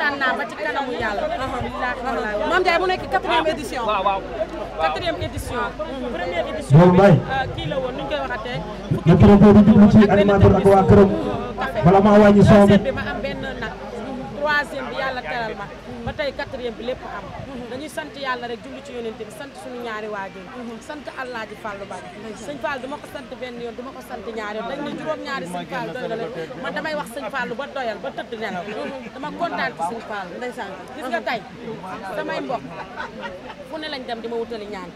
kontaan naa ba ci kanamu yàlla. Mame Ndiaye mu nekk 4e édition. waaw 4e édition. première édition bi kii la woon nu ñu koy waxatee. le préfet di jublu ci animateur ak waa këram bala maa wàññi son bi. bi ma am benn nag 3e bi yàlla teral ma ba tey 4e bi lépp am. dañuy sant yàlla rek julli ci yonent bi sant suñu ñaari waajur sant Allah ji Fallou Ba sëñ Fall duma ko sant benn yoon duma ko sant ñaari yoon dañ ne juróom-ñaari sëñ Fall doy na leen man damay wax sëñ Fallou ba doyal ba tëdd nen dama kontaan ci sëñ Fall ndeysaan gis nga tey samay mbokk fu ne lañ dem di ma wutali ñaan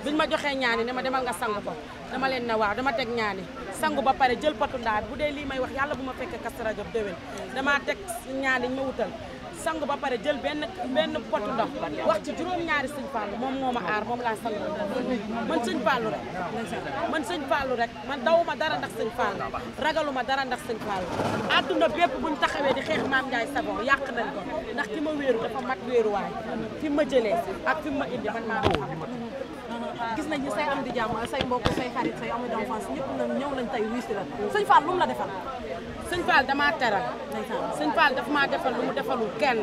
biñ ma joxee ñaani ne ma demal nga sang ko dama leen na waaw dama teg ñaani sangu ba pare jël potu ndaa bu dee lii may wax yàlla bu ma fekkee Kazu Rajab déwén damaa teg ñaani ñu ma wutal sangu ba pare jël benn potu ndox wax ci juróom-ñaari sëñ Fallu moom moo ma aar moom laa sang man sëñ Fallu rek man sëñ Fallu rek man dawuma dara ndax sëñ Fallu ragaluma dara ndax sëñ Fallu adduna bépp buñ taxawee di xeex Mame Ndiaye Savon yàq nañ ko ndax ki ma wéeru dafa mat wéeruwaay fi ma jëlee ak fi ma indi man maa ko xam. gis nañ ni say am di jàmm say mbokk say xarit say amis d'enfance ñëpp nag ñëw nañ tey wuy si la sëñ Fall lu mu la defal. sëñ Fall damaa teral sëñ Fall daf maa defal lu mu defalul kenn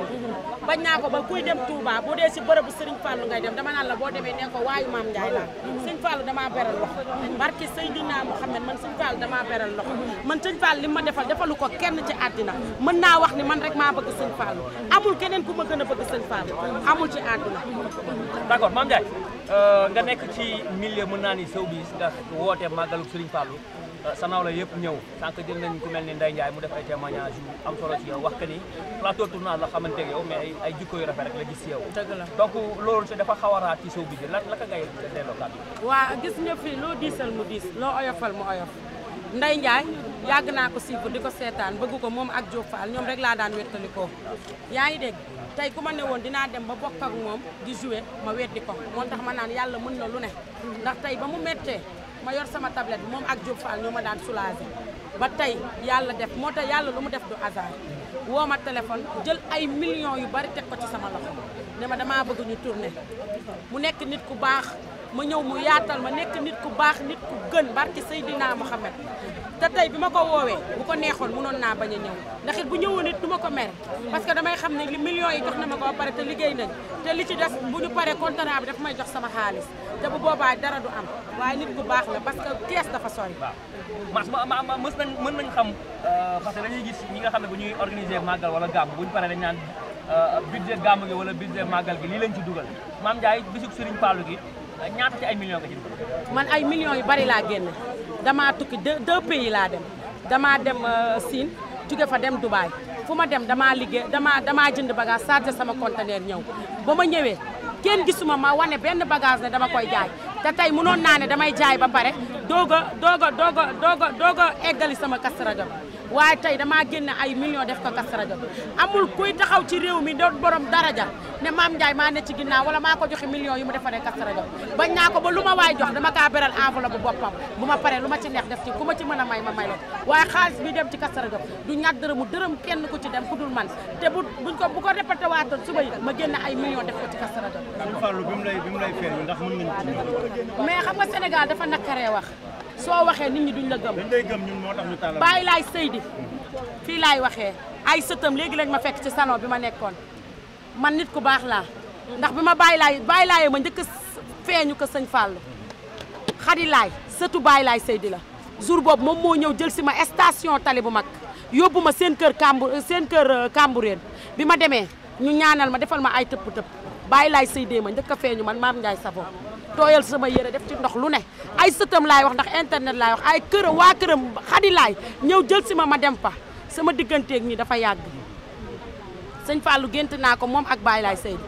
bañ naa ko ba kuy dem Touba boo dee si bërëbu Sëriñ Fall ngay dem dama naan la boo demee ne ko waayu Mame Ndiaye la sëñ Fall damaa beral loxo barki Seydina Mouhamed man sëñ Fall damaa beral loxo man sëñ Fall li ma defal defalu ko kenn ci àddina mën naa wax ni man rek maa bëgg sëñ Fall amul keneen ku ma gën a bëgg sëñ Fall amul ci àddina. d'accord Mame Ndiaye nga nekk ci milieu mën naa ni showbiz nga woote màggalu Sëriñ Fallu sa nawla yëpp ñëw sànq jël nañ ku mel ni Ndeye Ndiaye mu def ay témoignage yu am solo ci yow wax que ni plateau tournage la xamante ak yow mais ay jikko yu rafet rek la gis ci yow. dëgg la donc loolu dafa xaw a raar ci showbiz la ka ngay delloo kàddu. waa gis nga fi loo diisal mu diis loo oyofal mu oyof Ndeye Ndiaye yàgg naa ko siifu di ko seetaan bëgg ko moom ak Diop Fall ñoom rek laa daan wettalikoo yaa ngi dégg tey ku ma ne woon dinaa dem ba bokk ak moom di jouer ma weddi ko moo tax ma naan yàlla mën na lu ne ndax tey ba mu méttee ma yor sama tablette bi moom ak Diop Fall ñoo ma daan soulager ba tey yàlla def moo tax yàlla lu mu def du hasard woo ma téléphone jël ay millions yu bari teg ko ci sama loxo ne ma damaa bëgg ñu tourner mu nekk nit ku baax ma ñëw mu yaatal ma nekk nit ku baax nit ku gën barki Seydina Mohamed te tey bi ma ko woowee bu ko neexoon mënoon naa bañ a ñëw ndax it bu ñëwoon it du ma ko mere parce que damay xam ne li millions yi jox na ma ko ba pare te liggéey nañ te li ci des bu ñu paree contrat bi daf may jox sama xaalis te bu boobaa dara du am waaye nit ku baax la parce que kees dafa sori. waaw mën nañ xam parce que dañuy gis ñi nga xam ne bu ñuy organiser màggal wala gàmm bu ñu paree dañ naan budget gàmm gi wala budget màggal gi lii lañ ci dugal Mame Ndiaye bisub Serigne Fallou gi ñaata ci ay millions nga ci dugal. man ay millions yu bari laa génne damaa tukki deux pays laa dem damaa dem Sine jóge fa dem Dubaï fu ma dem damaa liggéey damaa jënd bagage chargé sama conteneur ñëw ba ma ñëwee kenn gisuma ma wane benn bagage ne dama koy jaay te tey mënoon naa ne damay jaay ba pare doog a eggali sama Kazu Rajab waaye tey damaa génne ay millions def ko Kazu Rajab amul kuy taxaw ci réew mi doon borom daraja ne Mame Ndiaye maa ne ci ginnaaw wala maa ko joxe millions yu mu defaree Kazu Rajab bañ naa ko ba lu ma waay jox dama kaa beral enveloppe bu boppam bu ma paree lu ma ci neex def ci ku ma ci mën a may ma may la waaye xaalis bi dem ci Kazu Rajab du ñaar dërëm kenn ku ci dem ku dul man te bu ko répété waatoon suba yi ma génne ay millions def ko ci Kazu Rajab. Sëñ Fallou bi mu lay feeñ ndax mën nañu ci ñëw. mais xam nga Sénégal dafa nakkaree wax soo waxee nit ñi duñ la gëm. dañ lay gëm ñun moo tax ñu tàllal. bàyyi laay Seydi fii laay waxee ay sëtam léegi lañ ma fekk ci salon bi ma nekkoon man nit ku baax laa ndax bi ma bàyyi laay ma njëkk a feeñu ko sëñ Fallou Xadi laay sëtu bàyyi laay Seydi la jour boobu moom moo ñëw jël si ma station tali bu mag yóbbu ma seen kër Kambureen bi ma demee ñu ñaanal ma defal ma ay tëpp bàyyi laay Seydi ma njëkk a feeñu man Mame Ndiaye Savon tooyal sama yére def ci ndox lu ne ay sëtam laay wax ndax internet laay wax ay këram waa këram Xadi laay ñëw jël si ma dem fa sama digganteeg ñi dafa yàgg sëñ Fallou gént naa ko moom ak Baye Laay Seydi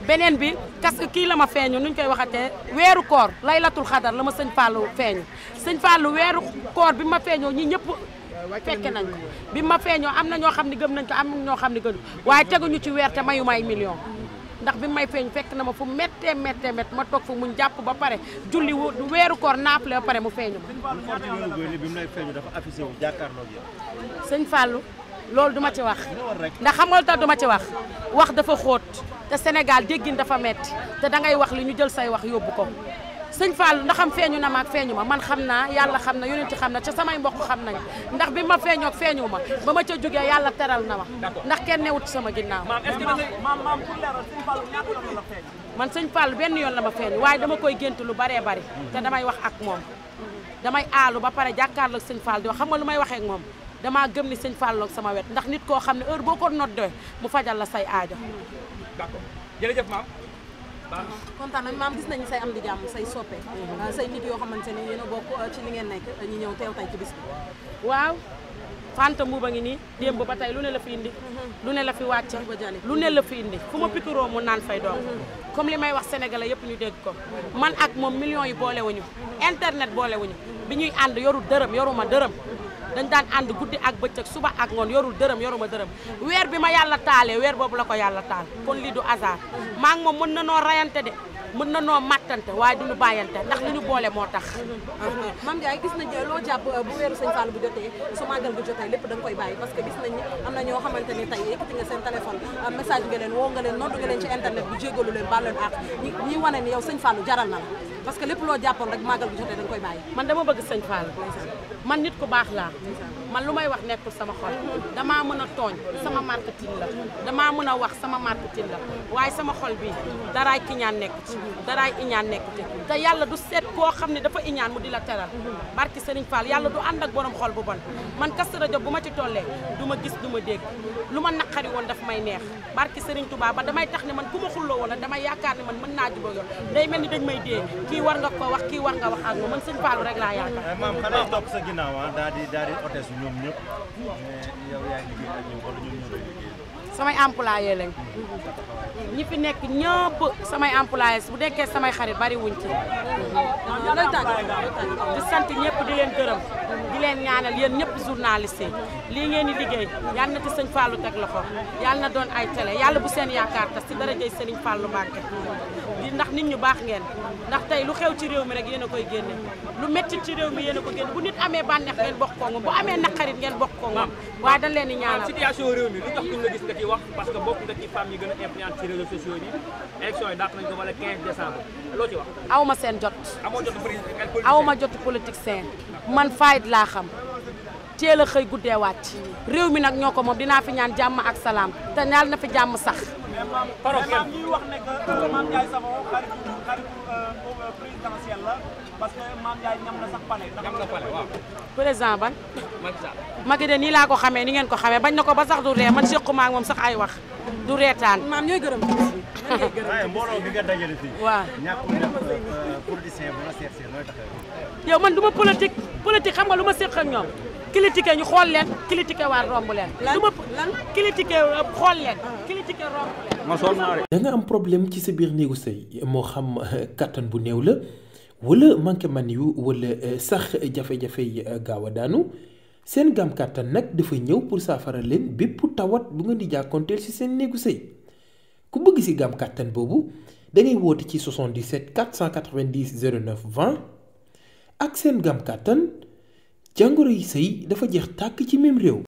beneen bi parce que kii la ma feeñu nuñ koy waxatee weeru koor laylatul xadar la ma sëñ Fallou feeñu sëñ Fallou weeru koor bi ma feeñoo ñi ñëpp fekke nañ ko bi ma feeñoo am na ñoo xam ne gëm nañ ko am na ñoo xam ne gënu waaye teguñu ci weer te mayu may million ndax bi may feeñ fekk na ma fu méttee ma toog fu muñ jàpp ba pare julli weeru koor naafle ba pare mu feeñu ma. bi mu lay feeñu dafa affiché wu jàkkaarloo ak yow. sëñ Fallou loolu duma ci wax ndax xam nga tax duma ci wax dafa xóot te Sénégal déggin dafa metti te dangay wax li ñu jël say wax yóbbu ko sëñ Fallou ndaxam feeñu na ma ak feeñu ma man xam naa yàlla xam na yonent xam na ca samay mbokk xam nañu ndax bi ma feeñoo ak feeñu ma ba ma ca jógee yàlla teral na ma ndax kenn newut sama ginnaaw. maam est-ce que maam pour leeral sëñ Fallou ñaata yoon la feeñ. man sëñ Fallou benn yoon la ma feeñu waaye dama koy gént lu baree bari te damay wax ak moom damay aalu ba pare jàkkaarloog sëñ Fallou di wax xam nga lu may waxee ak moom damaa gëm ni sëñ Fallou ak sama wet ndax nit koo xam ne heure boo ko noddee mu fajal la say aajo. d'accord jërëjëf maam. kontaan nañ maam gis nañu say am di jàmm say soppe say nit yoo xamante ni yéen a bokk ci li ngeen nekk ñu ñëw teew tey ci bis bi. waaw Fanta Mbuuba ngi nii démb ba tey lu ne la fi indi lu ne la fi wàcce lu ne la fi indi fu ma pikiroo mu naan fay doom comme li may wax sénégalais yëpp ñu dégg ko man ak moom millions yi boolewuñu internet boolewuñu bi ñuy ànd yorul dërëm yoruma dërëm dañ daan ànd guddi ak bëccëg suba ak ngoon yorul dërëm yoruma dërëm weer bi ma yàlla taalee weer boobu la ko yàlla taal kon lii du hasard maa ngi moom mën na noo rayante de mën na noo mattante waaye duñu bàyyante ndax li ñu boole moo tax. Mame Ndiaye gis nañ loo jàpp bu weeru sëñ Fallou bu jotee su màggal bu jotee lépp da nga koy bàyyi parce que gis nañ am na ñoo xamante ni tey yëkkati nga seen téléphone message nga leen woo nga leen noddu nga leen ci internet bi jégalu leen baal leen ak ñi wane ni yow sëñ Fallou jaral na la parce que lépp loo jàppoon rek màggal bu jotee da nga koy bàyyi. man dama bëgg sëñ Fallou man nit ku baax laa man lu may wax nekkul sama xol damaa mën a tooñ sama marketing la damaa mën a wax sama marketing la waaye sama xol bi daraay kiñaan nekk ci daraay iñaan nekk ci te yàlla du seet koo xam ne dafa iñaan mu di la teral barki Serigne Fall yàlla du ànd ak borom xol bu bon man Kazu Rajab bu ma ci tollee du ma gis du ma dégg lu ma naqari woon daf may neex barki Serigne Touba ba damay tax ne man ku ma xulloo woon damay yaakaar ne man mën naa jubóo yoon day mel ni dañ may dee kii war nga ko wax kii war nga wax ak moom man Serigne Fall rek laa yaakaar. maam xanaa topp sa ginnaaw daal di otes ñoom ñëpp mais yow yaa ngi liggéey ak ñoom wala ñoom ñoo lay liggéey. samay employé lañ ñi fi nekk ñëpp samay employé bu nekkee samay xarit bari wuñ ci. di sant ñëpp di leen gërëm di leen ñaanal yéen ñëpp journaliste yi lii ngeen di liggéey yal na ci sëñ Fallou teg loxo yal na doon ay télé yàlla bu seen yaakaar tas ci darajay Serigne Fallou Mbacké di ndax nit ñu baax ngeen ndax tey lu xew ci réew mi rek yéen a koy génne lu métti ci réew mi yéen a ko génne bu nit amee bànneex ngeen bokk ko moom bu amee naqarit ngeen bokk ko moom waaye dañ leen di ñaanal. situation réew mi lu tax duñ la gis nga ci wax parce que bokk nga ci femmes yi gën a influente ci réseaux sociaux yi élection yi dàq nañ ko wala 15 décembre loo ci wax. aw ma seen jot. amoo jot politique aw ma jot politicien man fayit laa xam teel a xëy guddee wàcc réew mi nag ñoo ko moom dinaa fi ñaan jàmm ak salaam te ñaal na fi jàmm sax. Paro maam ñuy wax ne que Mame Ndiaye Savon xaritu présidentiel la parce que Mame Ndiaye ñam na sax pale. ñam na pale waaw. président ban. Macky Sall. Macky de nii laa ko xamee ni ngeen ko xamee bañ na ko ba sax du ree man séquma ak moom sax ay wax du reetaan. maam ñooy gërëm ci bis bi. nan ngay gërëm waaye mbooloo bi nga dajale fii. waaw ñàkkul ne politicien bu la seet see nooy taxawee. yow man du ma politique xam nga lu ma séq ak ñoom critiqué ñu xool leen critiqué waar romb leen. du ma lan critiqué xool leen critiqué romb leen. da nga am problème ci sa biir néegu sëy moo xam kattan bu néew la wala manqué man yu wala sax jafe-jafe yi gaaw a daanu seen gaam kattan nag dafa ñëw pour saafara leen bépp tawat bu nga di jàkkoonteel ci seen néegu sëy ku bëgg ci gaam kattan boobu da ngay woote ci 77 490 09 20 ak seen gaam kattan jàngoro yi sëy dafa jeex tàkk ci même réew.